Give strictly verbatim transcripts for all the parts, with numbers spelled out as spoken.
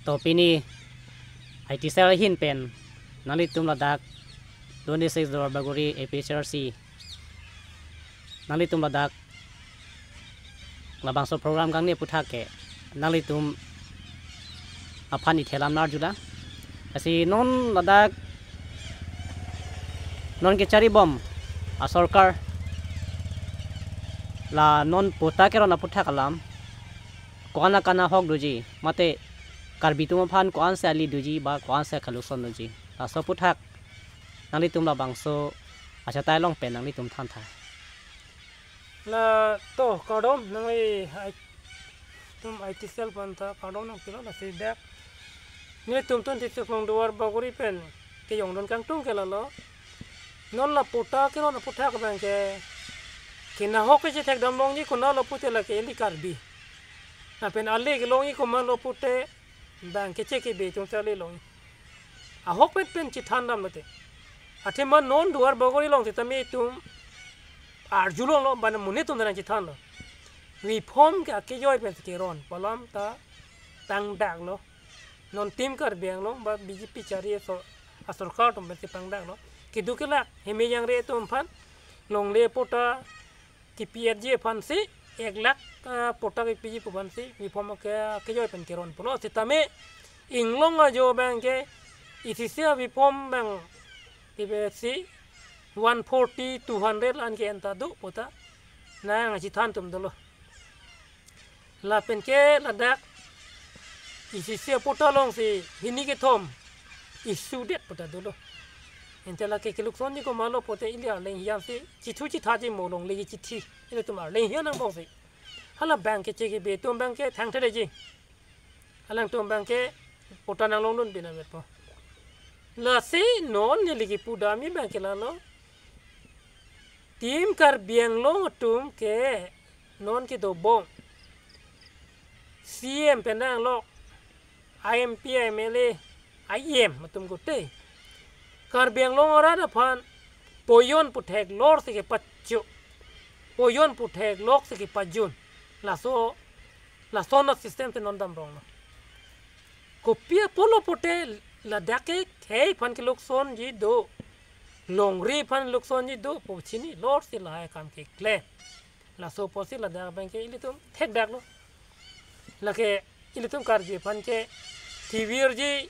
To pini I T cell ahin pen nanglitum ladak twenty-six Duarbagori A P H L C, nanglitum ladak labangso program kangne aputhak ke nanglitum aphan ithelam narjulang. Lasi non ladak non kecharibom asorkar la non patta keron aputhak alam, ko-an akan ahok doji, mate Karbi atum aphan ko-ansi ali doji ba ko-ansi kaluson doji, laso aputhak nanglitum labangso achatai along pen nanglitum thantha. La to kardom nangli, ai, tum I T cell aphan ta kardom nangpilo, lasi dak nelitum twenty-six Duarbagori pen kejongdun kangtung ke lalo. Non la patta keron aputhak abang ke kena ahok kechethek damlongji konatlo pute lake ili Karbi. Lapen ale kelongji komatlo pute bang keche kebe atum sale longji. Ahokpet pen chethan dam mate. Athema non Duarbagori along sitame itum arjulonglo, bana monit atum ta nangchethanlo. Reform ke akejoi pensi keron pu alam ta pangdaklo. Non Team Karbi Anglong ba B J P chari aso-, asorkar atum pensi pangdaklo. Keduk kelak heme jangre atum aphan longle patta kepiji aphansi, ek lakh, ah, patta kepiji pu aphansi reform ke, kejoi pen keron pulo. Sitame inglong ajo abang ke isi isi reform abang kepiji one forty, two hundred la-an ke-en ta do pu ta nangchethan atum dolo. Lapen ke ladak isi isi patta alongsi hini kethom issue det pu ta dolo. Ante lake keluksonji komatlo pute ili arleng hian si chithu chithaji mo longle chithi. Ilitum arleng hian angbongsi hala bang keche kebe atum abang ke thangthedetji. Alangtum abang ke patta nanglongdun pinavetpo. Lasi non neli kepu damji abang ke lalo. Team Karbi Anglong atum ke non kedobom C M pen nanglok, I M P, M L A, I M atum kote Karbi Anglong arat aphan poyon putheklor si kepacho, poyon putheklok si kepajun. Laso, lason a-system si non damronglo. Kopi apotlo pute ladak ke khei aphan keluksonji do, longri aphan luksonji do pu chinilor si lahai akam keklem. Laso apotsi ladak abang ke ilitum thekdaklo. Lake ilitum Karbi aphan ke thivirji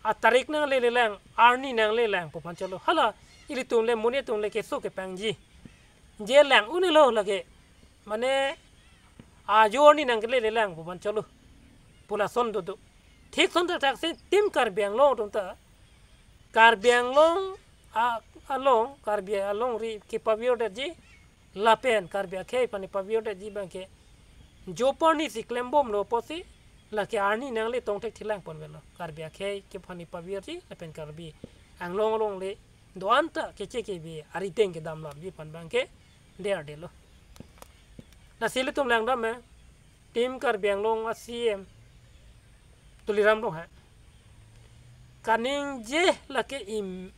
atarik nanglelelang, arni nanglelang pu aphan cholo. Hala ilitum le monit atum le keso kepangji. Je lang un-elo lake, mane ajo arni nangkelelelang pu aphan cholo pu lason dodo. Thik ason thakthak si Team Karbi Anglong atum ta Karbi Anglong a-, along, Karbi alongri kepavirdetji, lapen Karbi akhei aphan pavirdetji abang ke jo arni si klembomlo apotsi lake arni nangle tongthekthelang ponvelo. Karbi akhei ke aphan pavirji lapen Karbi Anglong along le do-an ta keche kebe arideng kedam lamji aphan abang ke derdelo. Lasi ilitum langdam me, Team Karbi Anglong a-C M Tuliram Ronghang kaningje lake im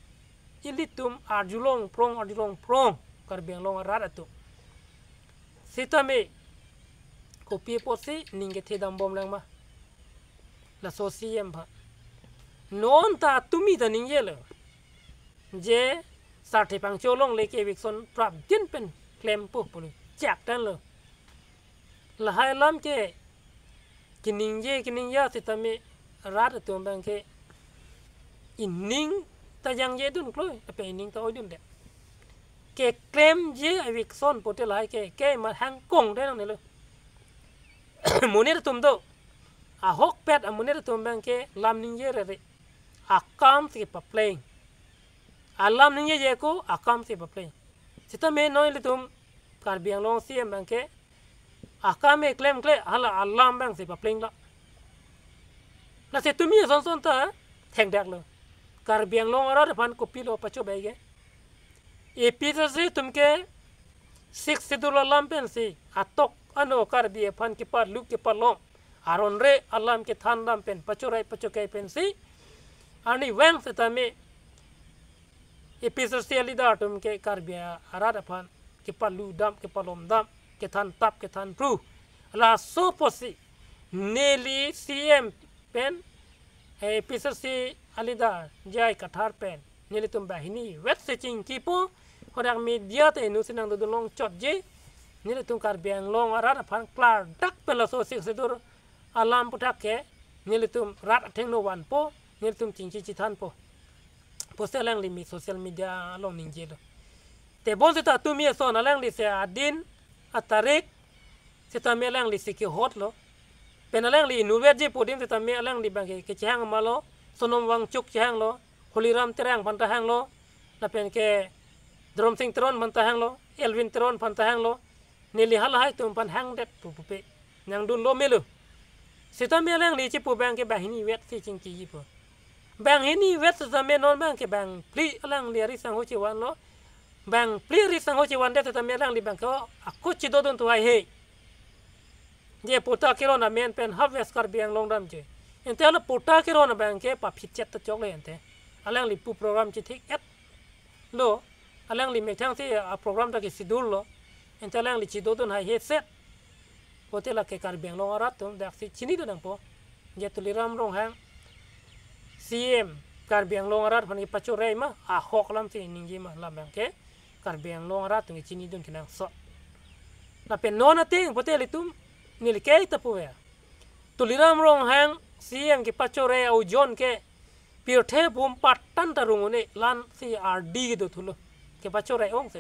ilitum arjulong prong, arjulong prong Karbi Anglong arat atum. Sitame kopi apotsi ning kethe dambom lang ma? Laso C M aphan non ta tumi ta ningjelo. Je sarthe pangcholongle ke eviction prapjin pen klempo pulo, chak tanlo. Lahai alam ke keningje keningje sitame rat atum abang ke ining ta jangje dun kloi, ape ining ta oi dunde. Keklemji eviction pute lahai ke, ke ma hangkong de nangnelo. Monit atum do, ahokpet amonit atum abang ke lam ningje rere, akam si papleng. Alam ningjeje ko akam si papleng. Sitame non ilitum Karbi Anglong C M abang ke akam e klemkle, hala alam abang si paplenglo. Lasi tumi asonson ta thekdaklo. Karbi Anglong arat aphan kopilo pachobai ke? A P H L C atum ke Sixth Schedule alam pensi atok ano Karbi aphan kepalu kepalom, aron re alam kethan dam pen, pachorai pachokai pensi arnivang sitame A P H L C aleader atum ke Karbi arat aphan kepalu dam, kepalom dam, kethan tap kethan phru. Laso apotsi neli C M pen, eh, A P H L C a leader J I Kathar pen nelitum banghini vet si chingkipo, hadak media ta inut si nangdodun longchotji, nelitum Karbi Anglong arat aphan klardak pen laso Sixth Schedule alam aputhak ke nelitum rat athengno vanpo, nelitum chingki chethanpo pusi alangli me social media along ningjelo. Tebon seta tumi ason alangli si adin, atarik, seta me alangli si kehotlo. Pen alangli inutvetji pu adim seta me alangli abangke kechehang ma lo, Sonam Wangchuk chehanglo, Holiram Terang aphan ta hanglo, lapen ke Dharmsing Teron aphan ta hanglo, Elwin Teron aphan ta hanglo, neli halahai atum aphan hangdet pu pupe nangdunlo melo. Seta me alangli chipu abangke banghini vet si chingkipo. Banghini vet seta me non abangke bangphli alangli ari sangho chevanlo. Bangphli ari sangho chevandet seta me alangli abangke, o, ako chedodun tu haihe. Je patta keron amen pen harvest Karbi Anglong damji. Ante hala patta keron abangke paphitchet ta chokle ante. Alangli pu program chethek-etlo. Alangli methang si a program ta ke-schedule lo. Ante alangli chedodun haihe set. Pote lake Karbi Anglong arat atum daksi chinidun nangpo. Je Tuliram Ronghang C M Karbi Anglong arat aphan kepachorei ma, ahok alam si ningje ma, labangke Karbi Anglong arat atum chinidun kenangsot. Lapen non ateng pote ilitum neli kaita puve. Tuliram Ronghang C M kepachorei a-ojon ke pirthe bum patan ta rung un-e, la-an si ardi kedo thulo. Kepachorei ong si.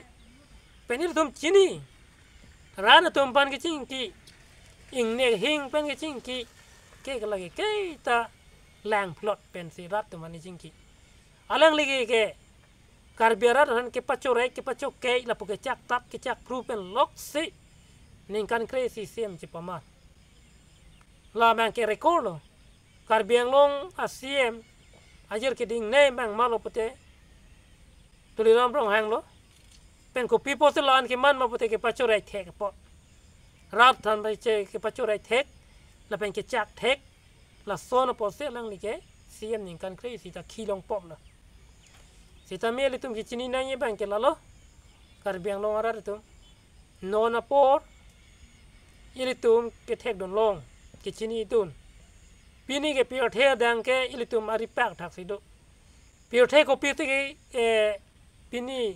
Pen ilitum chini. Rat atum aphan kechingki. Ingnek hing pen kechingki. Ke lake kaita langphlot pensi rat atum aphan kechingki. Alangli ke, ke Karbi arat aphan kepachorei, kepachokei, lapu kechaktap, kechakpru pen loksi ningkan kre-isi C M chepama. Labangke record lo. Karbi Anglong a C M ajir kedingnei abang malo pote Tuliram Ronghang lo. Pen kopi pusi la-an keman ma pote kepachorei thek apot. Rat aphan bai che kepachorei thek, lapen kechak thek, lason apotsi alangli ke C M ningkan kre-isi ta khi longpom lo. Seta me ilitum kechini nangji abangke lalo. Karbi Anglong arat atum. Non apor ilitum kethekdun long, kechinidun. Pini ke pirthe adang ke ilitum aripak thak si do. Pirthe kopisi ke, eh, pini,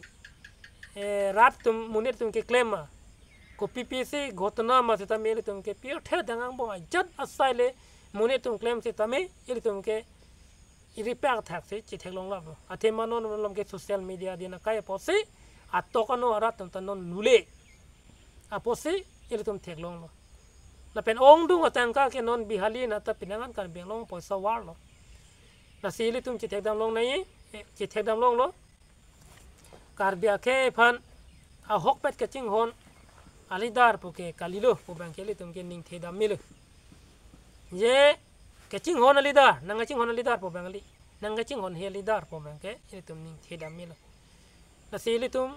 eh, rat atum monit atum keklem ma. Kopi pisi ghotona ma seta me ilitum ke pirthe adang angbong ajat asai le monit atum klem seta me ilitum ke iripak thak si chetheklong lap lo. Athema non malom ke social media adin akai apotsi atok ano arat atum ta non lule. Apotsi ilitum theklonglo. Lapen ongdung atangka ke non Bihali nata pinangan Karbi Anglong poisa varlo. Lasi ilitum chethekdam long nai, eh, chethekdam longlo. Karbi akhei aphan ahokpet kachinghon a-leader pu ke kalilo pu abangke ilitum ke ningthedam melo. Je kachinghon a-leader, nangkachinghon a-leader pu abang kali, nangkachinghonhe a-leader pu abangke ilitum ningthedam melo. Lasi ilitum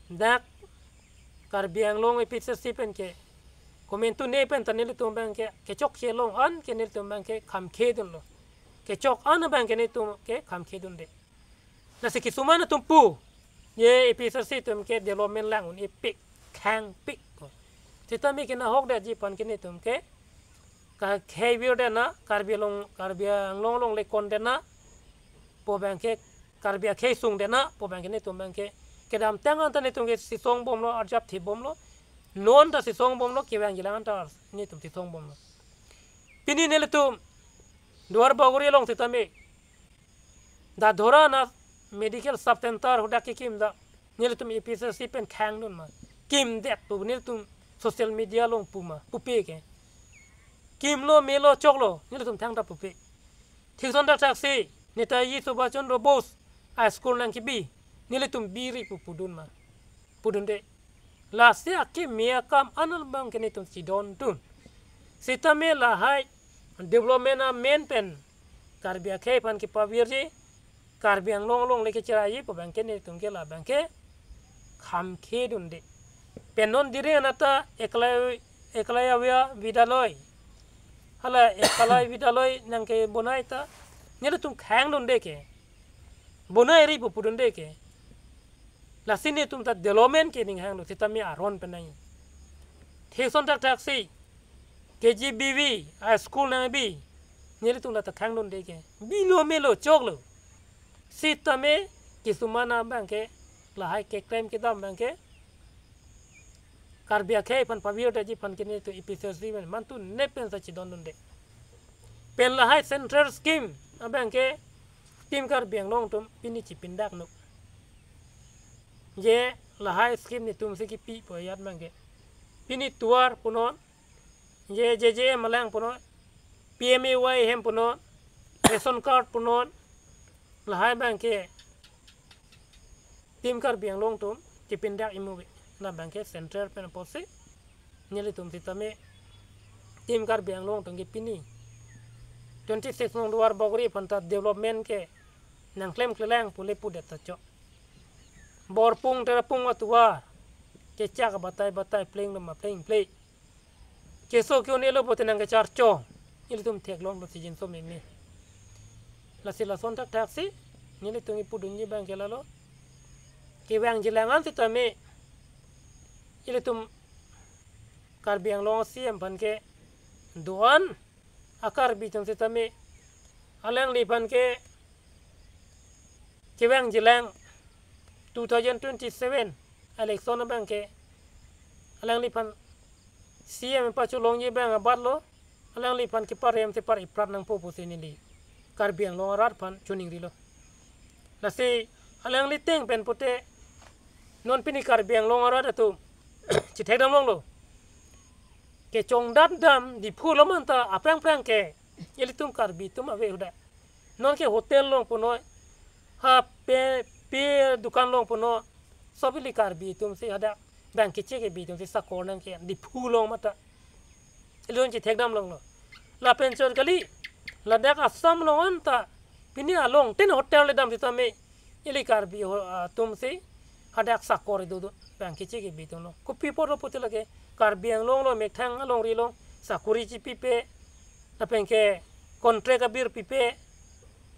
dak Karbi Anglong A P H L C pen ke komantu ne pen ta nelitum abangke kechokche long an ke nelitum abangke khamkhedunlo. Kechok an abangke nelitum ke khamkhedunde. Lasi kisuman atum pu, je A P H L C atum ke development lang un-epik, khangpik ko. Seta me ke nahokdetji aphan ke nelitum ke kakhei virdetna, Karbi along, Karbi Anglong along le kondetna pu abangke, Karbi akhei sungdetna pu abangke nelitum abangke kedamtang anta nelitum ke sisongbomlo, arjap thibomlo. Non ta sisongbomlo, kevang jilang anta nelitum sisongbomlo. Pini nelitum Duar Bagori along seta me Dadhora na medical sub center hadak kekim ta nelitum A P H L C pen khangdun ma. Kimdet pu nelitum social media along pu ma, pupe ke. Kimlo melo choklo nelitum thangta pupe. Thik ason thakthak si Netaji Subhash Chandra Bose a-school nangkebi, nelitum biri pu pudun ma, pudunde. Lasi akimi akam anal abangke nelitum chidontun. Seta me lahai development amen pen Karbi akhei aphan kepavirji, Karbi Anglong along le kecheraiji pu abangke nelitum ke la abangke khamkhedunde. Pen non Diring anat ta Eklavya, Eklavya Vidyalaya, hala Eklavya Vidyalaya nangkebonai ta nelitum khangdunde ke. Bonairi pu pudunde ke. Lasi nelitum ta development ke ning hanglo, seta me aron pen nai. Thik ason thakthak si K G B V a-school nangbi, Nelitum la ta khangdunde ke. Bilo melo choklo. Sitame kisuman abang ke lahai keklem kedam abang ke Karbi akhei aphan pavirdaji aphan ke nelitum A P H L C pen mantu nepen sa chedondunde. Pen lahai central scheme abang ke Team Karbi Anglong atum pini chipindak nuk. Je lahai scheme netum si kipi po ajat abang ke. Pini tovar punon, je J J M alang punon, P M A Y hem punon, ration card punon, lahai abang ke Team Karbi Anglong atum chipindak imu ave. La abang ke central pen apotsi nelitum sitame Team Karbi Anglong atum ke pini twenty six nong Duarbagori aphan ta development ke nangklemklelang pu le pudet ta chok. Borpung Terapung atovar kechak batai batai, pleng loma pleng pleng. Keso ke-un-elo pote nangkecharcho. Ilitum theklonglo si jinso meme. Lasi lason thakthak si nelitum kipudunji abang ke lalo, kevang jilang an sitame ilitum Karbi Anglong C M aphan ke do-an a-Karbi atum sitame alangliphan ke kevang jilang two thousand twenty-seven election abang ke alangliphan C M pacholongji abang abatlo, alangliphan keparem si par-iprat nangpo pusi neli Karbi Anglong arat aphan choningrilo. Lasi alangli ateng pen pote non pini Karbi Anglong arat atum chithekdam longlo. Kechongdat dam Diphu along manta aphrang phrang ke ilitum Karbi atum ave hadak. Non ke hotel along punoi, ha pe, pe dukan along punoi, sob ili Karbi atum si hadak bang keche kebi atum si sakor nangke-en Diphu along mata. Ilitum chithekdam longlo. Lapen chot kali, ladak Assam along anta pini along tin hotel le dam sitame ili Karbi ho-, atum si hadak sakor dodun, bang keche kebi atum lo. Kopi apotlo pote lake Karbi Anglong along, methang alongri along sakori chipipe, lapen ke contract abir pipe,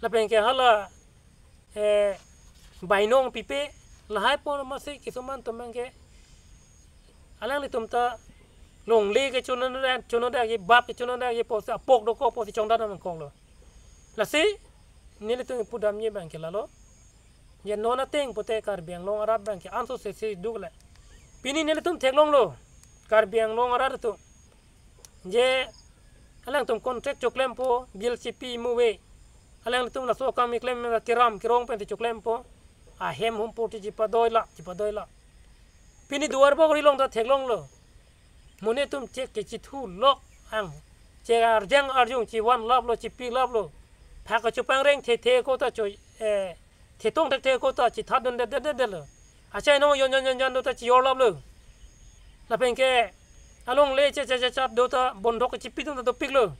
lapen ke hala, eh, bainong pipe, lahai apot masi kisuman atum abang ke alanglitum ta longle ke chono da, chono da ke, bap ke chono da ke pusi apok dokok pusi chongdat nangkoklo. Lasi nelitum kipudamji abang ke lalo, je non ateng pote Karbi Anglong arat abang ke anso sesi dukle. Pini nelitum theklonglo Karbi Anglong arat atum, je alangtum contract choklempo, bill chipi imu ave. Alangtum laso akam keklem keram kerong pensi choklempo, ahem humpo ti chipadoi la, chipadoi la. Pini Duarbagori along ta theklonglo. Monit atum chek kechithu lok ang. Chek arjang arjung chivanlaplo, chipilaplo. Phak kachopangreng thethe ako ta cho, eh, thetong thekthe ako ta chithatdundet det det detlo. Achai nong yon yon yon yon do ta chiyorlaplo. Lapen ke alongle che che che chat do ta bondhok chipi atum ta dopiklo.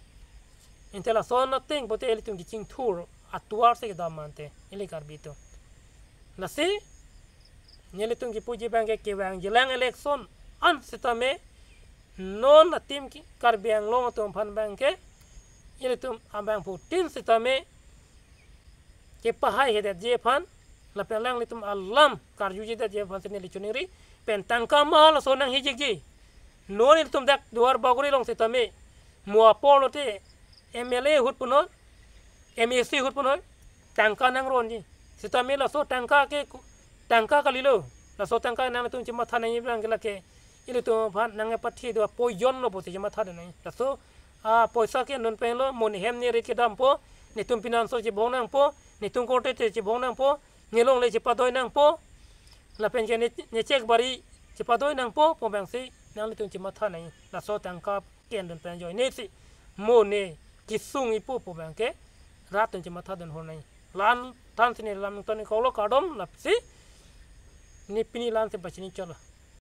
Ante lason ateng pote ilitum kechingthur atovar si kedam ante ili Karbi atum. Lasi nelitum kipuji abang ke kevang jilang election an sitame non a-team ke Karbi Anglong atum aphan abang ke ilitum abangphutin sitame kepahai hedetji aphan, lapen alanglitum alam karjuji detji aphan si neli choningri, pen tangka ma laso nanghijikji. Non ilitum dak Duarbagori along sitame, mo apor lote M L A ahut punon, M A C ahut punon, tangka nangronji. Sitame laso tangka ke ku-, tangka kalilo. Laso tangka nangtum chematha nangji abang ke lake ilitum aphan nangpathi do apoijon lo pusi chematha do nang. Laso apoisa ke non penlo, mo ne hem ne rit kedampo, netum pinanso chebong nangpo, netum korte te chebong nangpo, ne longle chepadoi nangpo, lapen ke ne, ne chek bari chepadoi nangpo pu abang si nanglitum chematha nang. Laso tangka kendun pen ajoine si mo ne kesung ipo pu abang ke rat atum chemathadun hor nang. La-an than si neli lam nangthan-ik koklo, kardom. Lasi ne pini la-an si pachini chotlo.